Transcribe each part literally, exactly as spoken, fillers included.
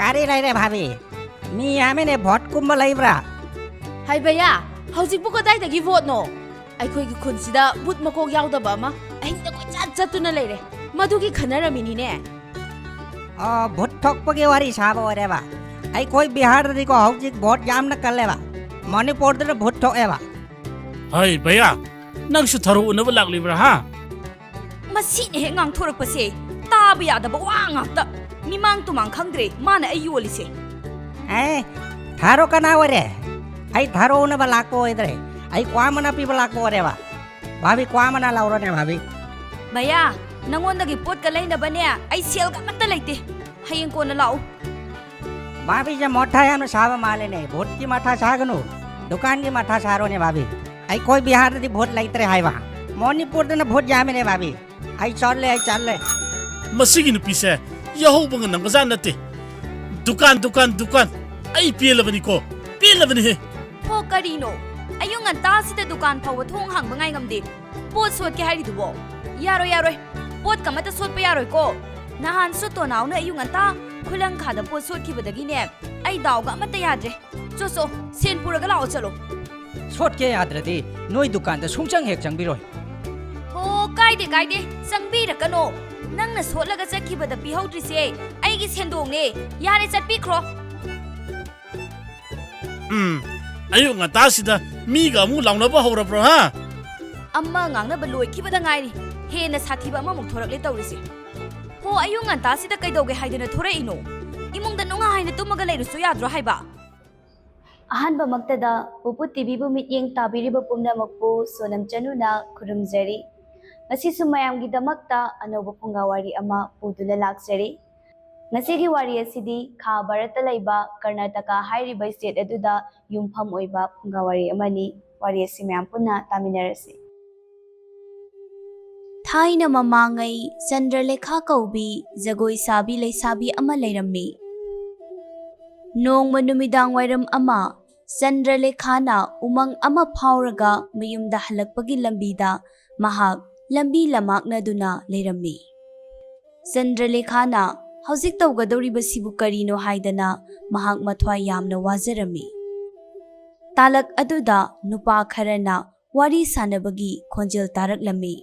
ꯀꯔꯤ ꯂꯩꯔꯦ ꯚꯥꯕꯤ? ꯃꯤ ꯌꯥꯝꯃꯦꯅꯦ, ꯚꯣꯠꯀꯨꯝꯕ ꯂꯩꯕ꯭ꯔꯥ? ꯍꯥꯏ ꯕꯌꯥ, ꯍꯧꯖꯤꯛꯄꯨ ꯀꯗꯥꯏꯗꯒꯤ ꯚꯣꯠꯅꯣ? ꯑꯩꯈꯣꯏꯒꯤ ꯈꯨꯟꯁꯤꯗ ꯕꯨꯠ ꯃꯀꯣꯛ ꯌꯥꯎꯗꯕ ꯑꯃ ꯑꯍꯤꯡꯗ ꯀꯣꯏꯆꯠ ꯆꯠꯇꯨꯅ ꯂꯩꯔꯦ꯫ ꯃꯗꯨꯒꯤ ꯈꯟꯅꯔꯝꯃꯤꯅꯤꯅꯦ꯫ ꯑꯣ, ꯚꯣꯠ ꯊꯣꯛꯄꯒꯤ ꯋꯥꯔꯤ ꯁꯥꯕ ꯑꯣꯏꯔꯦꯕ꯫ ꯑꯩꯈꯣꯏ ꯕꯤꯍꯥꯔꯗꯗꯤꯀꯣ ꯍꯧꯖꯤꯛ ꯚꯣꯠ ꯌꯥꯝꯅ ꯀꯜꯂꯦꯕ꯫ ꯃꯅꯤꯄꯨꯔꯗꯅ ꯚꯣꯠ ꯊꯣꯛꯑꯦꯕ꯫ ꯍꯩ ꯕꯌꯥ, ꯅꯪꯁꯨ ꯊꯔꯣ ꯎꯅꯕ ꯂꯥꯛꯂꯤꯕ꯭ꯔꯥ ꯍꯥ? ꯃꯁꯤꯅ ꯍꯦꯛ ꯉꯥꯡꯊꯣꯔꯛꯄꯁꯦ ꯇꯥꯕ ꯌꯥꯗꯕ ꯋꯥ ꯉꯥꯛꯇ꯫ ꯃꯤꯃꯥꯡ ꯇꯨꯃꯥꯡ ꯈꯪꯗ꯭ꯔꯦ ꯃꯥꯅ ꯑꯩ ꯌꯣꯜꯂꯤꯁꯦ꯫ ꯑꯦ, ꯊꯔꯣ ꯀꯅꯥ ꯑꯣꯏꯔꯦ? ꯑꯩ ꯊꯔꯣ ꯎꯅꯕ ꯂꯥꯛꯄ ꯑꯣꯏꯗ꯭ꯔꯦ꯫ ꯑꯩ ꯀ꯭ꯋꯥ ꯃꯅꯥ ꯄꯤꯕ ꯂꯥꯛꯄ ꯑꯣꯏꯔꯦꯕ꯫ ꯚꯥꯕꯤ, ꯀ꯭ꯋꯥ ꯃꯅꯥ ꯂꯧꯔꯣꯅꯦ ꯚꯥꯕꯤ꯫ ꯕꯌꯥ, ꯅꯪꯉꯣꯟꯗꯒꯤ ꯄꯣꯠꯀ ꯂꯩꯅꯕꯅꯦ ꯑꯩ ꯁꯦꯜꯒ ꯑꯃꯠꯇ ꯂꯩꯇꯦ꯫ ꯍꯌꯦꯡ ꯀꯣꯟꯅ ꯂꯥꯛꯎ꯫ ꯚꯥꯕꯤꯁꯦ ꯃꯣꯊꯥ ꯌꯥꯝꯅ ꯁꯥꯕ ꯃꯥꯜꯂꯦꯅꯦ꯫ ꯚꯣꯠꯀꯤ ꯃꯊꯥ ꯁꯥꯒꯅꯨ, ꯗꯨꯀꯥꯟꯒꯤ ꯃꯊꯥ ꯁꯥꯔꯣꯅꯦ ꯚꯥꯕꯤ꯫ ꯑꯩꯈꯣꯏ ꯕꯤꯍꯥꯔꯗꯗꯤ ꯚꯣꯠ ꯂꯩꯇ꯭ꯔꯦ ꯍꯥꯏꯕ, ꯃꯅꯤꯄꯨꯔꯗꯅ ꯚꯣꯠ ꯌꯥꯝꯃꯤꯅꯦ ꯚꯥꯕꯤ꯫ ꯑꯩ ꯆꯠꯂꯦ, ꯑꯩ ꯆꯠꯂꯦ꯫ ꯃꯁꯤꯒꯤ ꯅꯨꯄꯤꯁꯦ ꯌꯥꯍꯧꯕ ꯉꯟꯅꯕꯖꯥꯠ ꯅꯠꯇꯦ꯫ ꯗꯨꯀꯥꯟ, ꯗꯨꯀꯥꯟ, ꯗꯨꯀꯥꯟ꯫ ꯑꯩ ꯄꯦꯜꯂꯕꯅꯤꯀꯣ, ꯄꯦꯜꯂꯕꯅꯤꯍꯦ꯫ ꯍꯣ, ꯀꯔꯤꯅꯣ? ꯑꯌꯨꯛ ꯉꯟꯇꯥꯁꯤꯗ ꯗꯨꯀꯥꯟ ꯐꯥꯎꯕ ꯊꯣꯡ ꯍꯥꯡꯕ ꯉꯥꯏ ꯉꯝꯗꯦ꯫ ꯄꯣꯠ ꯁꯣꯠꯀꯦ ꯍꯥꯏꯔꯤꯗꯨꯕꯣ? ꯌꯥꯔꯣꯏ, ꯌꯥꯔꯣꯏ꯫ ꯄꯣꯠꯀ ꯑꯃꯠꯇ ꯁꯣꯠꯄ ꯌꯥꯔꯣꯏꯀꯣ꯫ ꯅꯍꯥꯟꯁꯨ ꯇꯣꯅꯥꯎꯅ ꯑꯌꯨꯛ ꯉꯟꯇꯥ ꯈꯨꯂꯪꯈꯥꯗ ꯄꯣꯠ ꯁꯣꯠꯈꯤꯕꯗꯒꯤꯅꯦ, ꯑꯩ ꯗꯥꯎꯒ ꯑꯃꯠꯇ ꯌꯥꯗ꯭ꯔꯦ꯫ ꯆꯣ, ꯆꯣ, ꯁꯦꯟ ꯄꯨꯔꯒ ꯂꯥꯛꯑꯣ, ꯆꯠꯂꯣ꯫ ꯁꯣꯠꯀꯦ ꯌꯥꯗ꯭ꯔꯗꯤ ꯅꯣꯏ ꯗꯨꯀꯥꯟꯗ ꯁꯨꯡꯆꯪ ꯍꯦꯛ ꯆꯪꯕꯤꯔꯣꯏ꯫ ꯍꯣ, ꯀꯥꯏꯗꯦ, ꯀꯥꯏꯗꯦ, ꯆꯪꯕꯤꯔꯛꯀꯅꯣ꯫ ꯅꯪꯅ ꯁꯣꯠꯂꯒ ꯆꯠꯈꯤꯕꯗ ꯄꯤꯍꯧꯗ꯭ꯔꯤꯁꯦ ꯑꯩꯒꯤ ꯁꯦꯟꯗꯣꯡꯅꯦ꯫ ꯌꯥꯔꯦ, ꯆꯠꯄꯤꯈ꯭ꯔꯣ꯫ ꯎꯝ, ꯑꯌꯨꯛ ꯉꯟꯇꯥꯁꯤꯗ ꯃꯤꯒ ꯑꯃꯨꯛ ꯂꯥꯎꯅꯕ ꯍꯧꯔꯕ꯭ꯔꯣ, ꯍꯥ? ꯑꯃ ꯉꯥꯡꯅꯕ ꯂꯣꯏꯈꯤꯕꯗ ꯉꯥꯏꯔꯤ꯫ ꯍꯦꯟꯅ ꯁꯥꯊꯤꯕ ꯑꯃꯃꯨꯛ ꯊꯣꯔꯛꯂꯦ ꯇꯧꯔꯤꯁꯦ꯫ ꯍꯣ, ꯑꯌꯨꯛ ꯉꯟꯇꯥꯁꯤꯗ ꯀꯩꯗꯧꯒꯦ ꯍꯥꯏꯗꯅ ꯊꯣꯔꯛꯏꯅꯣ? ꯏꯃꯨꯡꯗ ꯅꯨꯡꯉꯥꯏꯅ ꯇꯨꯝꯃꯒ ꯂꯩꯔꯨꯁꯨ ꯌꯥꯗ꯭ꯔꯣ ꯍꯥꯏꯕ? ꯑꯍꯥꯟꯕꯃꯛꯇꯗ ꯄꯨꯄꯨ ꯇꯤꯚꯤꯕꯨ ꯃꯤꯠꯌꯦꯡ ꯇꯥꯕꯤꯔꯤꯕ ꯄꯨꯝꯅꯃꯛꯄꯨ ꯁꯣꯅꯝ ꯆꯅꯨꯅ ꯈꯨꯔꯨꯝꯖꯔꯤ꯫ ꯉꯁꯤꯁꯨ ꯃꯌꯥꯝꯒꯤꯗꯃꯛꯇ ꯑꯅꯧꯕ ꯐꯨꯡꯒꯥ ꯋꯥꯔꯤ ꯑꯃ ꯄꯨꯗꯨꯅ ꯂꯥꯛꯆꯔꯤ꯫ ꯉꯁꯤꯒꯤ ꯋꯥꯔꯤ ꯑꯁꯤꯗꯤ ꯈꯥ ꯚꯥꯔꯠꯇ ꯂꯩꯕ ꯀꯔꯅꯥꯇꯀꯥ ꯍꯥꯏꯔꯤꯕ state ꯑꯗꯨꯗ ꯌꯨꯝꯐꯝ ꯑꯣꯏꯕ ꯐꯨꯡꯒꯥ ꯋꯥꯔꯤ ꯑꯃꯅꯤ꯫ ꯋꯥꯔꯤ ꯑꯁꯤ ꯃꯌꯥꯝ ꯄꯨꯟꯅ ꯇꯥꯃꯤꯟꯅꯔꯁꯤ꯫ ꯊꯥꯏꯅ ꯃꯃꯥꯡꯉꯩ ꯆꯟꯗ꯭ꯔꯂꯦꯈꯥ ꯀꯧꯕꯤ ꯖꯒꯣꯏ ꯁꯥꯕꯤ ꯂꯩꯁꯥꯕꯤ ꯑꯃ ꯂꯩꯔꯝꯃꯤ꯫ ꯅꯣꯡꯃ ꯅꯨꯃꯤꯗꯥꯡ ꯋꯥꯏꯔꯝ ꯑꯃ ꯆꯟꯗ꯭ꯔꯂꯦꯈꯥꯅ ꯎꯃꯪ ꯑꯃ ꯐꯥꯎꯔꯒ ꯃꯌꯨꯝꯗ ꯍꯜꯂꯛꯄꯒꯤ ꯂꯝꯕꯤꯗ ꯃꯍꯥꯛ ꯂꯝꯕꯤ ꯂꯝꯃꯥꯛꯅꯗꯨꯅ ꯂꯩꯔꯝꯃꯤ꯫ ꯆꯟꯗ꯭ꯔꯂꯦꯈꯥꯅ ꯍꯧꯖꯤꯛ ꯇꯧꯒꯗꯧꯔꯤꯕꯁꯤꯕꯨ ꯀꯔꯤꯅꯣ ꯍꯥꯏꯗꯅ ꯃꯍꯥꯛ ꯃꯊ꯭ꯋꯥꯏ ꯌꯥꯝꯅ ꯋꯥꯖꯔꯝꯃꯤ꯫ ꯇꯥꯂꯛ ꯑꯗꯨꯗ ꯅꯨꯄꯥ ꯈꯔꯅ ꯋꯥꯔꯤ ꯁꯥꯟꯅꯕꯒꯤ ꯈꯣꯟꯖꯦꯜ ꯇꯥꯔꯛꯂꯝꯃꯤ꯫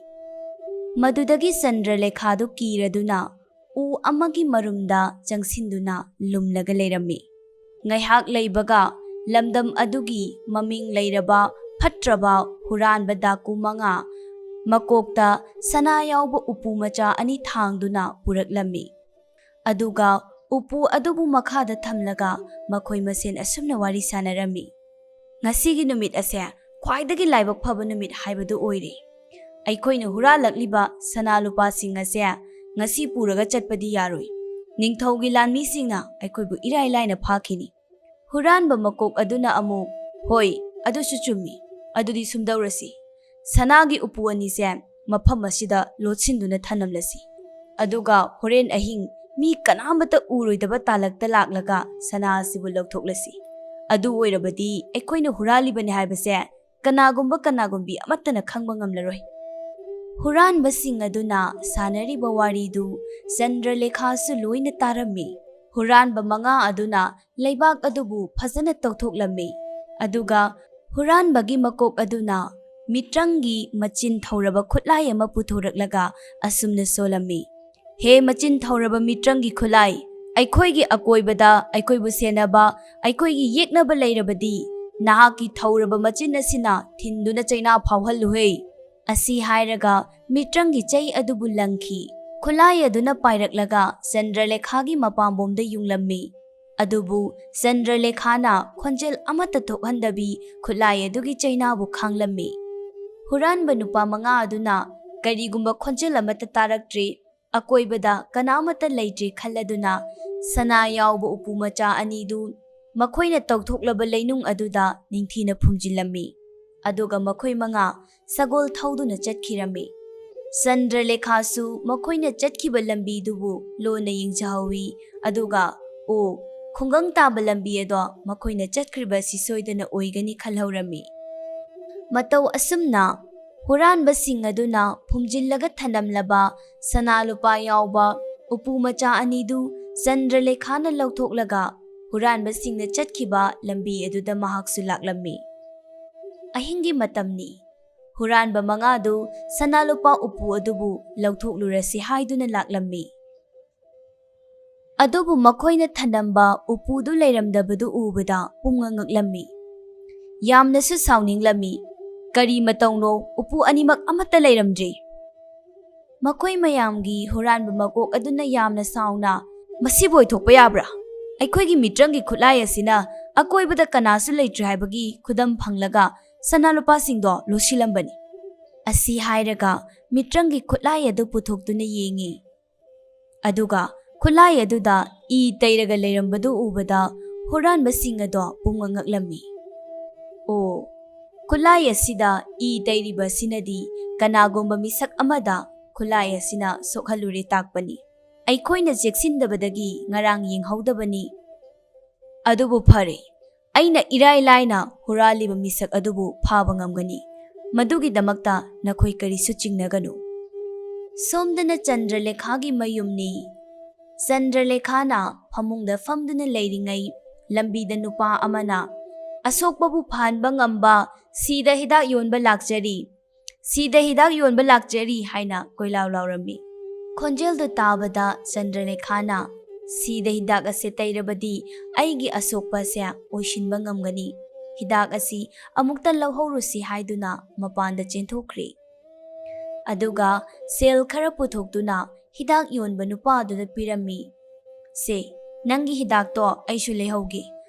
ꯃꯗꯨꯗꯒꯤ ꯆꯟꯗ꯭ꯔꯂꯦꯈꯥꯗꯨ ꯀꯤꯔꯗꯨꯅ ꯎ ꯑꯃꯒꯤ ꯃꯔꯨꯝꯗ ꯆꯪꯁꯤꯟꯗꯨꯅ ꯂꯨꯝꯂꯒ ꯂꯩꯔꯝꯃꯤ꯫ ꯉꯥꯏꯍꯥꯛ ꯂꯩꯕꯒ ꯂꯝꯗꯝ ꯑꯗꯨꯒꯤ ꯃꯃꯤꯡ ꯂꯩꯔꯕ ꯐꯠꯇ꯭ꯔꯕ ꯍꯨꯔꯥꯟꯕ ꯗꯥꯀꯨ ꯃꯉꯥ ꯃꯀꯣꯛꯇ ꯁꯅꯥ ꯌꯥꯎꯕ ꯎꯄꯨ ꯃꯆꯥ ꯑꯅꯤ ꯊꯥꯡꯗꯨꯅ ꯄꯨꯔꯛꯂꯝꯃꯤ꯫ ꯑꯗꯨꯒ ꯎꯄꯨ ꯑꯗꯨꯕꯨ ꯃꯈꯥꯗ ꯊꯝꯂꯒ ꯃꯈꯣꯏ ꯃꯁꯦꯟ ꯑꯁꯨꯝꯅ ꯋꯥꯔꯤ ꯁꯥꯟꯅꯔꯝꯃꯤ꯫ "ꯉꯁꯤꯒꯤ ꯅꯨꯃꯤꯠ ꯑꯁꯦ ꯈ꯭ꯋꯥꯏꯗꯒꯤ ꯂꯥꯏꯕꯛ ꯐꯕ ꯅꯨꯃꯤꯠ ꯍꯥꯏꯕꯗꯨ ꯑꯣꯏꯔꯦ꯫ ꯑꯩꯈꯣꯏꯅ ꯍꯨꯔꯥꯜꯂꯛꯂꯤꯕ ꯁꯅꯥ ꯂꯨꯄꯥꯁꯤꯡ ꯑꯁꯦ ꯉꯁꯤ ꯄꯨꯔꯒ ꯆꯠꯄꯗꯤ ꯌꯥꯔꯣꯏ꯫ ꯅꯤꯡꯊꯧꯒꯤ ꯂꯥꯟꯃꯤꯁꯤꯡꯅ ꯑꯩꯈꯣꯏꯕꯨ ꯏꯔꯥꯏ ꯂꯥꯏꯅ ꯐꯥꯈꯤꯅꯤ꯫" ꯍꯨꯔꯥꯟꯕ ꯃꯀꯣꯛ ꯑꯗꯨꯅ ꯑꯃꯨꯛ, "ꯍꯣꯏ, ꯑꯗꯨꯁꯨ ꯆꯨꯝꯃꯤ꯫ ꯑꯗꯨꯗꯤ ꯁꯨꯝꯗꯧꯔꯁꯤ, ꯁꯅꯥꯒꯤ ꯎꯄꯨ ꯑꯅꯤꯁꯦ ꯃꯐꯝ ꯑꯁꯤꯗ ꯂꯣꯠꯁꯤꯟꯗꯨꯅ ꯊꯅꯝꯂꯁꯤ꯫ ꯑꯗꯨꯒ ꯍꯣꯔꯦꯟ ꯑꯍꯤꯡ ꯃꯤ ꯀꯅꯥꯃꯠꯇ ꯎꯔꯣꯏꯗꯕ ꯇꯥꯂꯛꯇ ꯂꯥꯛꯂꯒ ꯁꯅꯥ ꯑꯁꯤꯕꯨ ꯂꯧꯊꯣꯛꯂꯁꯤ꯫ ꯑꯗꯨ ꯑꯣꯏꯔꯕꯗꯤ ꯑꯩꯈꯣꯏꯅ ꯍꯨꯔꯥꯜꯂꯤꯕꯅꯤ ꯍꯥꯏꯕꯁꯦ ꯀꯅꯥꯒꯨꯝꯕ ꯀꯅꯥꯒꯨꯝꯕꯤ ꯑꯃꯠꯇꯅ ꯈꯪꯕ ꯉꯝꯂꯔꯣꯏ꯫" ꯍꯨꯔꯥꯟꯕꯁꯤꯡ ꯑꯗꯨꯅ ꯁꯥꯟꯅꯔꯤꯕ ꯋꯥꯔꯤꯗꯨ ꯆꯟꯗ꯭ꯔꯂꯦꯈꯥꯁꯨ ꯂꯣꯏꯅ ꯇꯥꯔꯝꯃꯤ꯫ ꯍꯨꯔꯥꯟꯕ ꯃꯉꯥ ꯑꯗꯨꯅ ꯂꯩꯕꯥꯛ ꯑꯗꯨꯕꯨ ꯐꯖꯅ ꯇꯧꯊꯣꯛꯂꯝꯃꯤ꯫ ꯑꯗꯨꯒ ꯍꯨꯔꯥꯟꯕꯒꯤ ꯃꯀꯣꯛ ꯑꯗꯨꯅ ꯃꯤꯇ꯭ꯔꯪꯒꯤ ꯃꯆꯤꯟ ꯊꯧꯔꯕ ꯈꯨꯠꯂꯥꯏ ꯑꯃ ꯄꯨꯊꯣꯔꯛꯂꯒ ꯑꯁꯨꯝꯅ ꯁꯣꯜꯂꯝꯃꯤ, "ꯍꯦ ꯃꯆꯤꯟ ꯊꯧꯔꯕ ꯃꯤꯇ꯭ꯔꯪꯒꯤ ꯈꯨꯠꯂꯥꯏ, ꯑꯩꯈꯣꯏꯒꯤ ꯑꯀꯣꯏꯕꯗ ꯑꯩꯈꯣꯏꯕꯨ ꯁꯦꯟꯅꯕ, ꯑꯩꯈꯣꯏꯒꯤ ꯌꯦꯛꯅꯕ ꯂꯩꯔꯕꯗꯤ ꯅꯍꯥꯛꯀꯤ ꯊꯧꯔꯕ ꯃꯆꯤꯟ ꯑꯁꯤꯅ ꯊꯤꯟꯗꯨꯅ ꯆꯩꯅꯥ ꯐꯥꯎꯍꯜꯂꯨꯍꯦ꯫" ꯑꯁꯤ ꯍꯥꯏꯔꯒ ꯃꯤꯇ꯭ꯔꯪꯒꯤ ꯆꯩ ꯑꯗꯨꯕꯨ ꯂꯪꯈꯤ꯫ ꯈꯨꯠꯂꯥꯏ ꯑꯗꯨꯅ ꯄꯥꯏꯔꯛꯂꯒ ꯆꯟꯗ꯭ꯔꯂꯦꯈꯥꯒꯤ ꯃꯄꯥꯝꯕꯣꯝꯗ ꯌꯨꯡꯂꯝꯃꯤ꯫ ꯑꯗꯨꯕꯨ ꯆꯟꯗ꯭ꯔꯂꯦꯈꯥꯅ ꯈꯣꯟꯖꯦꯜ ꯑꯃꯠꯇ ꯊꯣꯛꯍꯟꯗꯕꯤ ꯈꯨꯠꯂꯥꯏ ꯑꯗꯨꯒꯤ ꯆꯩꯅꯥꯕꯨ ꯈꯥꯡꯂꯝꯃꯤ꯫ ꯍꯨꯔꯥꯟꯕ ꯅꯨꯄꯥ ꯃꯉꯥ ꯑꯗꯨꯅ ꯀꯔꯤꯒꯨꯝꯕ ꯈꯣꯟꯖꯦꯜ ꯑꯃꯠꯇ ꯇꯥꯔꯛꯇ꯭ꯔꯦ, ꯑꯀꯣꯏꯕꯗ ꯀꯅꯥꯃꯠꯇ ꯂꯩꯇ꯭ꯔꯦ ꯈꯜꯂꯗꯨꯅ ꯁꯅꯥ ꯌꯥꯎꯕ ꯎꯄꯨ ꯃꯆꯥ ꯑꯅꯤꯗꯨ ꯃꯈꯣꯏꯅ ꯇꯧꯊꯣꯛꯂꯕ ꯂꯩꯅꯨꯡ ꯑꯗꯨꯗ ꯅꯤꯡꯊꯤꯅ ꯐꯨꯝꯖꯤꯜꯂꯝꯃꯤ꯫ ꯑꯗꯨꯒ ꯃꯈꯣꯏ ꯃꯉꯥ ꯁꯒꯣꯜ ꯊꯧꯗꯨꯅ ꯆꯠꯈꯤꯔꯝꯃꯤ꯫ ꯆꯟꯗ꯭ꯔꯂꯦꯈꯥꯁꯨ ꯃꯈꯣꯏꯅ ꯆꯠꯈꯤꯕ ꯂꯝꯕꯤꯗꯨꯕꯨ ꯂꯣꯟꯅ ꯌꯦꯡꯖꯍꯧꯏ꯫ ꯑꯗꯨꯒ, "ꯑꯣ, ꯈꯨꯡꯒꯪ ꯇꯥꯕ ꯂꯝꯕꯤ ꯑꯗꯣ ꯃꯈꯣꯏꯅ ꯆꯠꯈ꯭ꯔꯤꯕ ꯑꯁꯤ ꯁꯣꯏꯗꯅ ꯑꯣꯏꯒꯅꯤ" ꯈꯜꯍꯧꯔꯝꯃꯤ꯫ ꯃꯇꯧ ꯑꯁꯨꯝꯅ ꯍꯨꯔꯥꯟꯕꯁꯤꯡ ꯑꯗꯨꯅ ꯐꯨꯝꯖꯤꯜꯂꯒ ꯊꯅꯝꯂꯕ ꯁꯅꯥ ꯂꯨꯄꯥ ꯌꯥꯎꯕ ꯎꯄꯨ ꯃꯆꯥ ꯑꯅꯤꯗꯨ ꯆꯟꯗ꯭ꯔꯂꯦꯈꯥꯅ ꯂꯧꯊꯣꯛꯂꯒ ꯍꯨꯔꯥꯟꯕꯁꯤꯡꯅ ꯆꯠꯈꯤꯕ ꯂꯝꯕꯤ ꯑꯗꯨꯗ ꯃꯍꯥꯛꯁꯨ ꯂꯥꯛꯂꯝꯃꯤ꯫ ꯑꯍꯤꯡꯒꯤ ꯃꯇꯝꯅꯤ꯫ ꯍꯨꯔꯥꯟꯕ ꯃꯉꯥꯗꯨ ꯁꯅꯥ ꯂꯨꯄꯥ ꯎꯄꯨ ꯑꯗꯨꯕꯨ ꯂꯧꯊꯣꯛꯂꯨꯔꯁꯤ ꯍꯥꯏꯗꯨꯅ ꯂꯥꯛꯂꯝꯃꯤ꯫ ꯑꯗꯨꯕꯨ ꯃꯈꯣꯏꯅ ꯊꯅꯝꯕ ꯎꯄꯨꯗꯨ ꯂꯩꯔꯝꯗꯕꯗꯨ ꯎꯕꯗ ꯄꯨꯝꯉꯛ ꯉꯛꯂꯝꯃꯤ꯫ ꯌꯥꯝꯅꯁꯨ ꯁꯥꯎꯅꯤꯡꯂꯝꯃꯤ꯫ "ꯀꯔꯤ ꯃꯇꯧꯅꯣ? ꯎꯄꯨ ꯑꯅꯤꯃꯛ ꯑꯃꯠꯇ ꯂꯩꯔꯝꯗ꯭ꯔꯤ!" ꯃꯈꯣꯏ ꯃꯌꯥꯝꯒꯤ ꯍꯨꯔꯥꯟꯕ ꯃꯀꯣꯛ ꯑꯗꯨꯅ ꯌꯥꯝꯅ ꯁꯥꯎꯅ, "ꯃꯁꯤꯕꯨ ꯑꯣꯏꯊꯣꯛꯄ ꯌꯥꯕ꯭ꯔꯥ? ꯑꯩꯈꯣꯏꯒꯤ ꯃꯤꯇ꯭ꯔꯪꯒꯤ ꯈꯨꯠꯂꯥꯏ ꯑꯁꯤꯅ ꯑꯀꯣꯏꯕꯗ ꯀꯅꯥꯁꯨ ꯂꯩꯇ꯭ꯔꯦ ꯍꯥꯏꯕꯒꯤ ꯈꯨꯗꯝ ꯐꯪꯂꯒ ꯁꯅꯥ ꯂꯨꯄꯥꯁꯤꯡꯗꯣ ꯂꯣꯠꯁꯤꯜꯂꯝꯕꯅꯤ"꯫ ꯑꯁꯤ ꯍꯥꯏꯔꯒ ꯃꯤꯇ꯭ꯔꯪꯒꯤ ꯈꯨꯠꯂꯥꯏ ꯑꯗꯨ ꯄꯨꯊꯣꯛꯇꯨꯅ ꯌꯦꯡꯉꯤ꯫ ꯑꯗꯨꯒ ꯈꯨꯠꯂꯥꯏ ꯑꯗꯨꯗ ꯏ ꯇꯩꯔꯒ ꯂꯩꯔꯝꯕꯗꯨ ꯎꯕꯗ ꯍꯨꯔꯥꯟꯕꯁꯤꯡ ꯑꯗꯣ ꯄꯨꯝꯉꯛ ꯉꯛꯂꯝꯃꯤ꯫ "ꯑꯣ, ꯈꯨꯠꯂꯥꯏ ꯑꯁꯤꯗ ꯏ ꯇꯩꯔꯤꯕ ꯑꯁꯤꯅꯗꯤ ꯀꯅꯥꯒꯨꯝꯕ ꯃꯤꯁꯛ ꯑꯃꯗ ꯈꯨꯠꯂꯥꯏ ꯑꯁꯤꯅ ꯁꯣꯛꯍꯜꯂꯨꯔꯦ ꯇꯥꯛꯄꯅꯤ꯫ ꯑꯩꯈꯣꯏꯅ ꯆꯦꯛꯁꯤꯟꯗꯕꯗꯒꯤ ꯉꯔꯥꯡ ꯌꯦꯡꯍꯧꯗꯕꯅꯤ꯫ ꯑꯗꯨꯕꯨ ꯐꯔꯦ, ꯑꯩꯅ ꯏꯔꯥꯏ ꯂꯥꯏꯅ ꯍꯨꯔꯥꯜꯂꯤꯕ ꯃꯤꯁꯛ ꯑꯗꯨꯕꯨ ꯐꯥꯕ ꯉꯝꯒꯅꯤ꯫ ꯃꯗꯨꯒꯤꯗꯃꯛꯇ ꯅꯈꯣꯏ ꯀꯔꯤꯁꯨ ꯆꯤꯡꯅꯒꯅꯨ"꯫ ꯁꯣꯝꯗꯅ ꯆꯟꯗ꯭ꯔꯂꯦꯈꯥꯒꯤ ꯃꯌꯨꯝꯅꯤ꯫ ꯆꯟꯗ꯭ꯔꯂꯦꯈꯥꯅ ꯐꯃꯨꯡꯗ ꯐꯝꯗꯨꯅ ꯂꯩꯔꯤꯉꯩ, ꯂꯝꯕꯤꯗ ꯅꯨꯄꯥ ꯑꯃꯅ, "ꯑꯁꯣꯛꯄꯕꯨ ꯐꯍꯟꯕ ꯉꯝꯕ ꯁꯤꯗ ꯍꯤꯗꯥꯛ ꯌꯣꯟꯕ ꯂꯥꯛꯆꯔꯤ, ꯁꯤꯗ ꯍꯤꯗꯥꯛ ꯌꯣꯟꯕ ꯂꯥꯛꯆꯔꯤ" ꯍꯥꯏꯅ ꯀꯣꯏꯂꯥꯎ ꯂꯥꯎꯔꯝꯃꯤ꯫ ꯈꯣꯟꯖꯦꯜꯗꯨ ꯇꯥꯕꯗ ꯆꯟꯗ꯭ꯔꯂꯦꯈꯥꯅ, "ꯁꯤꯗ ꯍꯤꯗꯥꯛ ꯑꯁꯦ ꯇꯩꯔꯕꯗꯤ ꯑꯩꯒꯤ ꯑꯁꯣꯛꯄ ꯑꯁꯦ ꯑꯣꯏꯁꯤꯟꯕ ꯉꯝꯒꯅꯤ꯫ ꯍꯤꯗꯥꯛ ꯑꯁꯤ ꯑꯃꯨꯛꯇ ꯂꯧꯍꯧꯔꯨꯁꯤ" ꯍꯥꯏꯗꯨꯅ ꯃꯄꯥꯟꯗ ꯆꯦꯟꯊꯣꯛꯈ꯭ꯔꯦ꯫ ꯑꯗꯨꯒ ꯁꯦꯜ ꯈꯔ ꯄꯨꯊꯣꯛꯇꯨꯅ ꯍꯤꯗꯥꯛ ꯌꯣꯟꯕ ꯅꯨꯄꯥ ꯑꯗꯨꯗ ꯄꯤꯔꯝꯃꯤ꯫ "ꯁꯦ, ꯅꯪꯒꯤ ꯍꯤꯗꯥꯛꯇꯣ ꯑꯩꯁꯨ ꯂꯩꯍꯧꯒꯦ꯫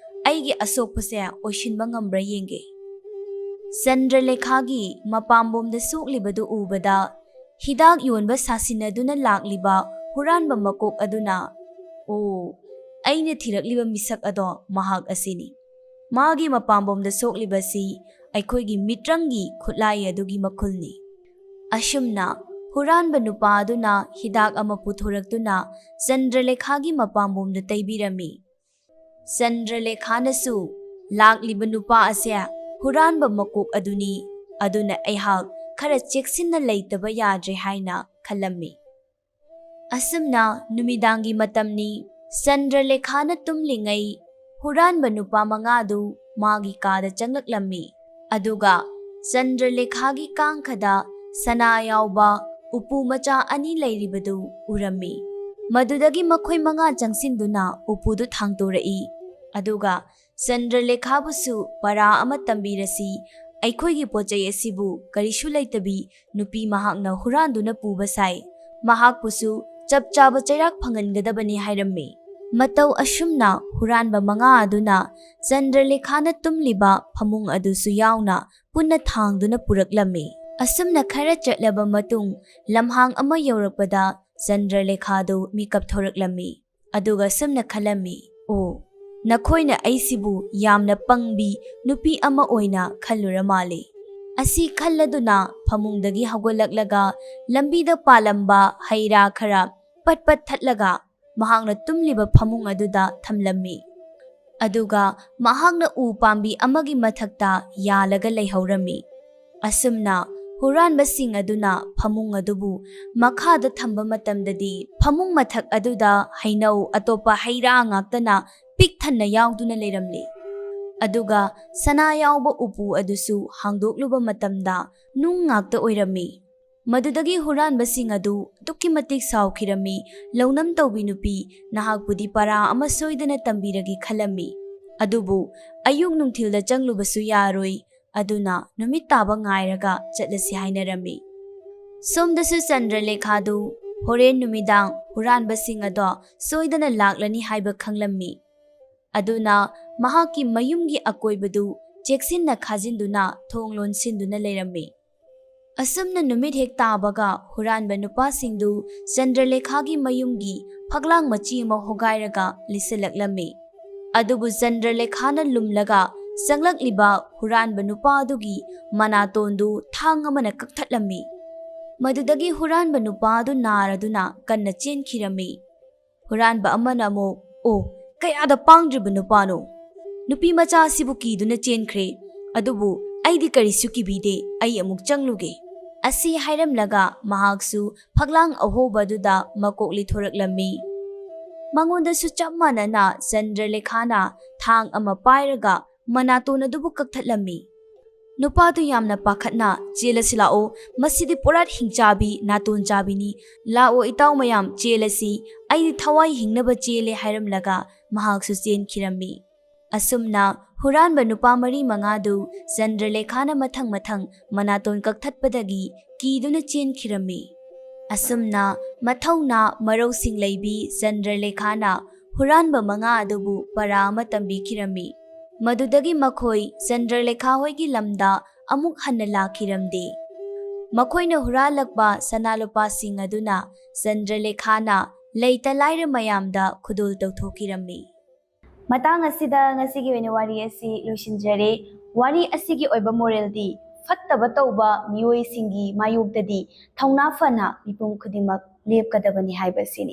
ꯑꯩꯒꯤ ꯑꯁꯣꯛꯄꯁꯦ ꯑꯣꯏꯁꯤꯟꯕ ꯉꯝꯕ꯭ꯔꯥ ꯌꯦꯡꯒꯦ"꯫ ꯆꯟꯗ꯭ꯔꯂꯦꯈꯥꯒꯤ ꯃꯄꯥꯝꯕꯣꯝꯗ ꯁꯣꯛꯂꯤꯕꯗꯨ ꯎꯕꯗ, ꯍꯤꯗꯥꯛ ꯌꯣꯟꯕ ꯁꯥꯁꯤꯟꯅꯗꯨꯅ ꯂꯥꯛꯂꯤꯕ ꯍꯨꯔꯥꯟꯕ ꯃꯀꯣꯛ ꯑꯗꯨꯅ, "ꯑꯣ, ꯑꯩꯅ ꯊꯤꯔꯛꯂꯤꯕ ꯃꯤꯁꯛ ꯑꯗꯣ ꯃꯍꯥꯛ ꯑꯁꯤꯅꯤ꯫ ꯃꯥꯒꯤ ꯃꯄꯥꯝꯕꯣꯝꯗ ꯁꯣꯛꯂꯤꯕꯁꯤ ꯑꯩꯈꯣꯏꯒꯤ ꯃꯤꯇ꯭ꯔꯪꯒꯤ ꯈꯨꯠꯂꯥꯏ ꯑꯗꯨꯒꯤ ꯃꯈꯨꯜꯅꯤ"꯫ ꯑꯁꯨꯝꯅ ꯍꯨꯔꯥꯟꯕ ꯅꯨꯄꯥ ꯑꯗꯨꯅ ꯍꯤꯗꯥꯛ ꯑꯃ ꯄꯨꯊꯣꯔꯛꯇꯨꯅ ꯆꯟꯗ꯭ꯔꯂꯦꯈꯥꯒꯤ ꯃꯄꯥꯝꯕꯣꯝꯗ ꯇꯩꯕꯤꯔꯝꯃꯤ꯫ ꯆꯟꯗ꯭ꯔꯂꯦꯈꯥꯅꯁꯨ, "ꯂꯥꯛꯂꯤꯕ ꯅꯨꯄꯥ ꯑꯁꯦ ꯍꯨꯔꯥꯟꯕ ꯃꯀꯣꯛ ꯑꯗꯨꯅꯤ, ꯑꯗꯨꯅ ꯑꯩꯍꯥꯛ ꯈꯔ ꯆꯦꯛꯁꯤꯟꯅ ꯂꯩꯇꯕ ꯌꯥꯗ꯭ꯔꯦ" ꯍꯥꯏꯅ ꯈꯜꯂꯝꯃꯤ꯫ ꯑꯁꯨꯝꯅ ꯅꯨꯃꯤꯗꯥꯡꯒꯤ ꯃꯇꯝꯅꯤ꯫ ꯆꯟꯗ꯭ꯔꯂꯦꯈꯥꯅ ꯇꯨꯝꯂꯤꯉꯩ ꯍꯨꯔꯥꯟꯕ ꯅꯨꯄꯥ ꯃꯉꯥꯗꯨ ꯃꯥꯒꯤ ꯀꯥꯗ ꯆꯪꯂꯛꯂꯝꯃꯤ꯫ ꯑꯗꯨꯒ ꯆꯟꯗ꯭ꯔꯂꯦꯈꯥꯒꯤ ꯀꯥꯡꯈꯗ ꯁꯅꯥ ꯌꯥꯎꯕ ꯎꯄꯨ ꯃꯆꯥ ꯑꯅꯤ ꯂꯩꯔꯤꯕꯗꯨ ꯎꯔꯝꯃꯤ꯫ ꯃꯗꯨꯗꯒꯤ ꯃꯈꯣꯏ ꯃꯉꯥ ꯆꯪꯁꯤꯟꯗꯨꯅ ꯎꯄꯨꯗꯨ ꯊꯥꯡꯇꯣꯔꯛꯏ꯫ ꯑꯗꯨꯒ ꯆꯟꯗ꯭ꯔꯂꯦꯈꯥꯕꯨꯁꯨ ꯄꯔꯥ ꯑꯃ ꯇꯝꯕꯤꯔꯁꯤ, ꯑꯩꯈꯣꯏꯒꯤ ꯄꯣꯠ ꯆꯩ ꯑꯁꯤꯕꯨ ꯀꯔꯤꯁꯨ ꯂꯩꯇꯕꯤ ꯅꯨꯄꯤ ꯃꯍꯥꯛꯅ ꯍꯨꯔꯥꯟꯗꯨꯅ ꯄꯨꯕ ꯁꯥꯏ, ꯃꯍꯥꯛꯄꯨꯁꯨ ꯆꯞ ꯆꯥꯕ ꯆꯩꯔꯥꯛ ꯐꯪꯍꯟꯒꯗꯕꯅꯤ ꯍꯥꯏꯔꯝꯃꯤ꯫ ꯃꯇꯧ ꯑꯁꯨꯝꯅ ꯍꯨꯔꯥꯟꯕ ꯃꯉꯥ ꯑꯗꯨꯅ ꯆꯟꯗ꯭ꯔꯂꯦꯈꯥꯅ ꯇꯨꯝꯂꯤꯕ ꯐꯃꯨꯡ ꯑꯗꯨꯁꯨ ꯌꯥꯎꯅ ꯄꯨꯟꯅ ꯊꯥꯡꯗꯨꯅ ꯄꯨꯔꯛꯂꯝꯃꯤ꯫ ꯑꯁꯨꯝꯅ ꯈꯔ ꯆꯠꯂꯕ ꯃꯇꯨꯡ ꯂꯝꯍꯥꯡ ꯑꯃ ꯌꯧꯔꯛꯄꯗ ꯆꯟꯗ꯭ꯔꯂꯦꯈꯥꯗꯨ ꯃꯤꯀꯞ ꯊꯣꯔꯛꯂꯝꯃꯤ꯫ ꯑꯗꯨꯒ ꯁꯨꯝꯅ ꯈꯜꯂꯝꯃꯤ, "ꯑꯣ, ꯅꯈꯣꯏꯅ ꯑꯩꯁꯤꯕꯨ ꯌꯥꯝꯅ ꯄꯪꯕꯤ ꯅꯨꯄꯤ ꯑꯃ ꯑꯣꯏꯅ ꯈꯜꯂꯨꯔ ꯃꯥꯜꯂꯦ"꯫ ꯑꯁꯤ ꯈꯜꯂꯗꯨꯅ ꯐꯃꯨꯡꯗꯒꯤ ꯍꯧꯒꯠꯂꯛꯂꯒ ꯂꯝꯕꯤꯗ ꯄꯥꯜꯂꯝꯕ ꯍꯩ ꯔꯥ ꯈꯔ ꯄꯠ ꯄꯠ ꯊꯠꯂꯒ ꯃꯍꯥꯛꯅ ꯇꯨꯝꯂꯤꯕ ꯐꯃꯨꯡ ꯑꯗꯨꯗ ꯊꯝꯂꯝꯃꯤ꯫ ꯑꯗꯨꯒ ꯃꯍꯥꯛꯅ ꯎ ꯄꯥꯝꯕꯤ ꯑꯃꯒꯤ ꯃꯊꯛꯇ ꯌꯥꯜꯂꯒ ꯂꯩꯍꯧꯔꯝꯃꯤ꯫ ꯑꯁꯨꯝꯅ ꯍꯨꯔꯥꯟꯕꯁꯤꯡ ꯑꯗꯨꯅ ꯐꯃꯨꯡ ꯑꯗꯨꯕꯨ ꯃꯈꯥꯗ ꯊꯝꯕ ꯃꯇꯝꯗꯗꯤ ꯐꯃꯨꯡ ꯃꯊꯛ ꯑꯗꯨꯗ ꯍꯩꯅꯧ, ꯑꯇꯣꯞꯄ ꯍꯩ ꯔꯥ ꯉꯥꯛꯇꯅ ꯄꯤꯛ ꯊꯟꯅ ꯌꯥꯎꯗꯨꯅ ꯂꯩꯔꯝꯂꯤ꯫ ꯑꯗꯨꯒ ꯁꯅꯥ ꯌꯥꯎꯕ ꯎꯄꯨ ꯑꯗꯨꯁꯨ ꯍꯥꯡꯗꯣꯛꯂꯨꯕ ꯃꯇꯝꯗ ꯅꯨꯡ ꯉꯥꯛꯇ ꯑꯣꯏꯔꯝꯃꯤ꯫ ꯃꯗꯨꯗꯒꯤ ꯍꯨꯔꯥꯟꯕꯁꯤꯡ ꯑꯗꯨ ꯑꯗꯨꯛꯀꯤ ꯃꯇꯤꯛ ꯁꯥꯎꯈꯤꯔꯝꯃꯤ꯫ "ꯂꯧꯅꯝ ꯇꯧꯕꯤ ꯅꯨꯄꯤ, ꯅꯍꯥꯛꯄꯨꯗꯤ ꯄꯔꯥ ꯑꯃ ꯁꯣꯏꯗꯅ ꯇꯝꯕꯤꯔꯒꯦ ꯈꯜꯂꯝꯃꯤ꯫ ꯑꯗꯨꯕꯨ ꯑꯌꯨꯛ ꯅꯨꯡꯊꯤꯜꯗ ꯆꯪꯂꯨꯕꯁꯨ ꯌꯥꯔꯣꯏ꯫ ꯑꯗꯨꯅ ꯅꯨꯃꯤꯠ ꯇꯥꯕ ꯉꯥꯏꯔꯒ ꯆꯠꯂꯁꯤ" ꯍꯥꯏꯅꯔꯝꯃꯤ꯫ ꯁꯣꯝꯗꯁꯨ ꯆꯟꯗ꯭ꯔꯂꯦꯈꯥꯗꯨ ꯍꯣꯔꯦꯟ ꯅꯨꯃꯤꯗꯥꯡ ꯍꯨꯔꯥꯟꯕꯁꯤꯡ ꯑꯗꯣ ꯁꯣꯏꯗꯅ ꯂꯥꯛꯂꯅꯤ ꯍꯥꯏꯕ ꯈꯪꯂꯝꯃꯤ꯫ ꯑꯗꯨꯅ ꯃꯍꯥꯛꯀꯤ ꯃꯌꯨꯝꯒꯤ ꯑꯀꯣꯏꯕꯗꯨ ꯆꯦꯛꯁꯤꯟꯅ ꯈꯥꯖꯤꯟꯗꯨꯅ ꯊꯣꯡ ꯂꯣꯟꯁꯤꯟꯗꯨꯅ ꯂꯩꯔꯝꯃꯤ꯫ ꯑꯁꯨꯝꯅ ꯅꯨꯃꯤꯠ ꯍꯦꯛ ꯇꯥꯕꯒ ꯍꯨꯔꯥꯟꯕ ꯅꯨꯄꯥꯁꯤꯡꯗꯨ ꯆꯟꯗ꯭ꯔꯂꯦꯈꯥꯒꯤ ꯃꯌꯨꯝꯒꯤ ꯐꯛꯂꯥꯡ ꯃꯆꯤ ꯑꯃ ꯍꯣꯒꯥꯏꯔꯒ ꯂꯤꯠꯁꯤꯜꯂꯛꯂꯝꯃꯤ꯫ ꯑꯗꯨꯕꯨ ꯆꯟꯗ꯭ꯔꯂꯦꯈꯥꯅ ꯂꯨꯝꯂꯒ ꯆꯪꯂꯛꯂꯤꯕ ꯍꯨꯔꯥꯟꯕ ꯅꯨꯄꯥ ꯑꯗꯨꯒꯤ ꯃꯅꯥꯇꯣꯟꯗꯨ ꯊꯥꯡ ꯑꯃꯅ ꯀꯛꯊꯠꯂꯝꯃꯤ꯫ ꯃꯗꯨꯗꯒꯤ ꯍꯨꯔꯥꯟꯕ ꯅꯨꯄꯥ ꯑꯗꯨ ꯅꯥꯔꯗꯨꯅ ꯀꯟꯅ ꯆꯦꯟꯈꯤꯔꯝꯃꯤ꯫ ꯍꯨꯔꯥꯟꯕ ꯑꯃꯅ ꯑꯃꯨꯛ, "ꯑꯣ, ꯀꯌꯥꯗ ꯄꯥꯡꯗ꯭ꯔꯤꯕ ꯅꯨꯄꯥꯅꯣ! ꯅꯨꯄꯤ ꯃꯆꯥ ꯑꯁꯤꯕꯨ ꯀꯤꯗꯨꯅ ꯆꯦꯟꯈ꯭ꯔꯦ꯫ ꯑꯗꯨꯕꯨ ꯑꯩꯗꯤ ꯀꯔꯤꯁꯨ ꯀꯤꯕꯤꯗꯦ, ꯑꯩ ꯑꯃꯨꯛ ꯆꯪꯂꯨꯒꯦ"꯫ ꯑꯁꯤ ꯍꯥꯏꯔꯝꯂꯒ ꯃꯍꯥꯛꯁꯨ ꯐꯛꯂꯥꯡ ꯑꯍꯣꯕꯗꯨꯗ ꯃꯀꯣꯛ ꯂꯤꯊꯣꯔꯛꯂꯝꯃꯤ꯫ ꯃꯉꯣꯟꯗꯁꯨ ꯆꯞ ꯃꯥꯟꯅꯅ ꯆꯟꯗ꯭ꯔꯂꯦꯈꯥꯅ ꯊꯥꯡ ꯑꯃ ꯄꯥꯏꯔꯒ ꯃꯅꯥꯇꯣꯟ ꯑꯗꯨꯕꯨ ꯀꯛꯊꯠꯂꯝꯃꯤ꯫ ꯅꯨꯄꯥꯗꯨ ꯌꯥꯝꯅ ꯄꯥꯈꯠꯅ, "ꯆꯦꯜꯂꯁꯤ ꯂꯥꯛꯑꯣ, ꯃꯁꯤꯗꯤ ꯄꯨꯔꯥ ꯍꯤꯡꯆꯥꯕꯤ, ꯅꯥꯇꯣꯟ ꯆꯥꯕꯤꯅꯤ꯫ ꯂꯥꯛꯑꯣ ꯏꯇꯥꯎ ꯃꯌꯥꯝ, ꯆꯦꯜꯂꯁꯤ, ꯑꯩꯗꯤ ꯊꯋꯥꯏ ꯍꯤꯡꯅꯕ ꯆꯦꯜꯂꯦ" ꯍꯥꯏꯔꯝꯂꯒ ꯃꯍꯥꯛꯁꯨ ꯆꯦꯟꯈꯤꯔꯝꯃꯤ꯫ ꯑꯁꯨꯝꯅ ꯍꯨꯔꯥꯟꯕ ꯅꯨꯄꯥ ꯃꯔꯤ ꯃꯉꯥꯗꯨ ꯆꯟꯗ꯭ꯔꯂꯦꯈꯥꯅ ꯃꯊꯪ ꯃꯊꯪ ꯃꯅꯥꯇꯣꯟ ꯀꯛꯊꯠꯄꯗꯒꯤ ꯀꯤꯗꯨꯅ ꯆꯦꯟꯈꯤꯔꯝꯃꯤ꯫ ꯑꯁꯨꯝꯅ ꯃꯊꯧꯅꯥ ꯃꯔꯧꯁꯤꯡ ꯂꯩꯕꯤ ꯆꯟꯗ꯭ꯔꯂꯦꯈꯥꯅ ꯍꯨꯔꯥꯟꯕ ꯃꯉꯥ ꯑꯗꯨꯕꯨ ꯄꯔꯥ ꯑꯃ ꯇꯝꯕꯤꯈꯤꯔꯝꯃꯤ꯫ ꯃꯗꯨꯗꯒꯤ ꯃꯈꯣꯏ ꯆꯟꯗ꯭ꯔꯂꯦꯈꯥ ꯍꯣꯏꯒꯤ ꯂꯝꯗ ꯑꯃꯨꯛ ꯍꯟꯅ ꯂꯥꯛꯈꯤꯔꯝꯗꯦ꯫ ꯃꯈꯣꯏꯅ ꯍꯨꯔꯥꯜꯂꯛꯄ ꯁꯅꯥ ꯂꯨꯄꯥꯁꯤꯡ ꯑꯗꯨꯅ ꯆꯟꯗ꯭ꯔꯂꯦꯈꯥꯅ ꯂꯩꯇ ꯂꯥꯏꯔ ꯃꯌꯥꯝꯗ ꯈꯨꯗꯣꯜ ꯇꯧꯊꯣꯛꯈꯤꯔꯝꯃꯤ꯫ ꯃꯇꯥꯡ ꯑꯁꯤꯗ ꯉꯁꯤꯒꯤ ꯑꯣꯏꯅ ꯋꯥꯔꯤ ꯑꯁꯤ ꯂꯣꯏꯁꯤꯟꯖꯔꯦ꯫ ꯋꯥꯔꯤ ꯑꯁꯤꯒꯤ ꯑꯣꯏꯕ moralꯗꯤ ꯐꯠꯇꯕ ꯇꯧꯕ ꯃꯤꯑꯣꯏꯁꯤꯡꯒꯤ ꯃꯥꯌꯣꯛꯇꯗꯤ ꯊꯧꯅꯥ ꯐꯅ ꯃꯤꯄꯨꯝ ꯈꯨꯗꯤꯡꯃꯛ ꯂꯦꯞꯀꯗꯕꯅꯤ ꯍꯥꯏꯕ ꯑꯁꯤꯅꯤ꯫